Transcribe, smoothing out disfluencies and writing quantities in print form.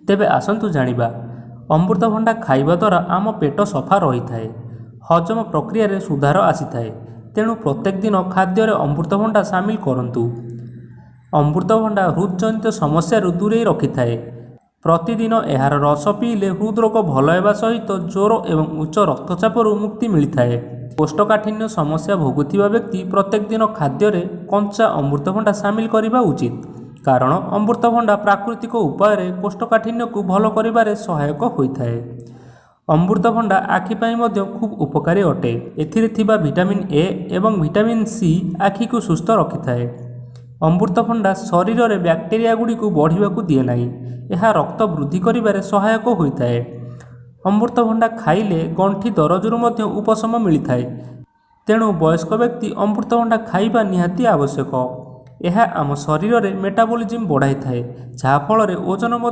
ତେବେ ଆସନ୍ତୁ ଜାଣିବା। ଅମୃତଭଣ୍ଡା ଖାଇବା ଦ୍ୱାରା ଆମ ପେଟ ସଫା ରହିଥାଏ, ହଜମ ପ୍ରକ୍ରିୟାରେ ସୁଧାର ଆସିଥାଏ। ତେଣୁ ପ୍ରତ୍ୟେକ ଦିନ ଖାଦ୍ୟରେ ଅମୃତଭଣ୍ଡା ସାମିଲ କରନ୍ତୁ। ଅମୃତଭଣ୍ଡା ହୃଦଜନିତ ସମସ୍ୟାରୁ ଦୂରେଇ ରଖିଥାଏ। ପ୍ରତିଦିନ ଏହାର ରସ ପିଇଲେ ହୃଦରୋଗ ଭଲ ହେବା ସହିତ ଜ୍ୱର ଏବଂ ଉଚ୍ଚ ରକ୍ତଚାପରୁ ମୁକ୍ତି ମିଳିଥାଏ। କୋଷ୍ଠକାଠିନ୍ୟ ସମସ୍ୟା ଭୋଗୁଥିବା ବ୍ୟକ୍ତି ପ୍ରତ୍ୟେକ ଦିନ ଖାଦ୍ୟରେ କଞ୍ଚା ଅମୃତଭଣ୍ଡା ସାମିଲ କରିବା ଉଚିତ, କାରଣ ଅମୃତଭଣ୍ଡା ପ୍ରାକୃତିକ ଉପାୟରେ କୋଷ୍ଠକାଠିନ୍ୟକୁ ଭଲ କରିବାରେ ସହାୟକ ହୋଇଥାଏ। ଅମୃତଭଣ୍ଡା ଆଖି ପାଇଁ ମଧ୍ୟ ଖୁବ୍ ଉପକାରୀ ଅଟେ। ଏଥିରେ ଥିବା ଭିଟାମିନ୍ ଏ ଏବଂ ଭିଟାମିନ୍ ସି ଆଖିକୁ ସୁସ୍ଥ ରଖିଥାଏ। ଅମୃତଭଣ୍ଡା ଶରୀରରେ ବ୍ୟାକ୍ଟେରିଆ ଗୁଡ଼ିକୁ ବଢ଼ିବାକୁ ଦିଏ ନାହିଁ। ଏହା ରକ୍ତ ବୃଦ୍ଧି କରିବାରେ ସହାୟକ ହୋଇଥାଏ। ଅମୃତଭଣ୍ଡା ଖାଇଲେ ଗଣ୍ଠି ଦରଜରୁ ମଧ୍ୟ ଉପଶମ ମିଳିଥାଏ। ତେଣୁ ବୟସ୍କ ବ୍ୟକ୍ତି ଅମୃତଭଣ୍ଡା ଖାଇବା ନିହାତି ଆବଶ୍ୟକ। ଏହା ଆମ ଶରୀରରେ ମେଟାବୋଲିଜିମ୍ ବଢ଼ାଇଥାଏ, ଯାହାଫଳରେ ଓଜନ ମଧ୍ୟ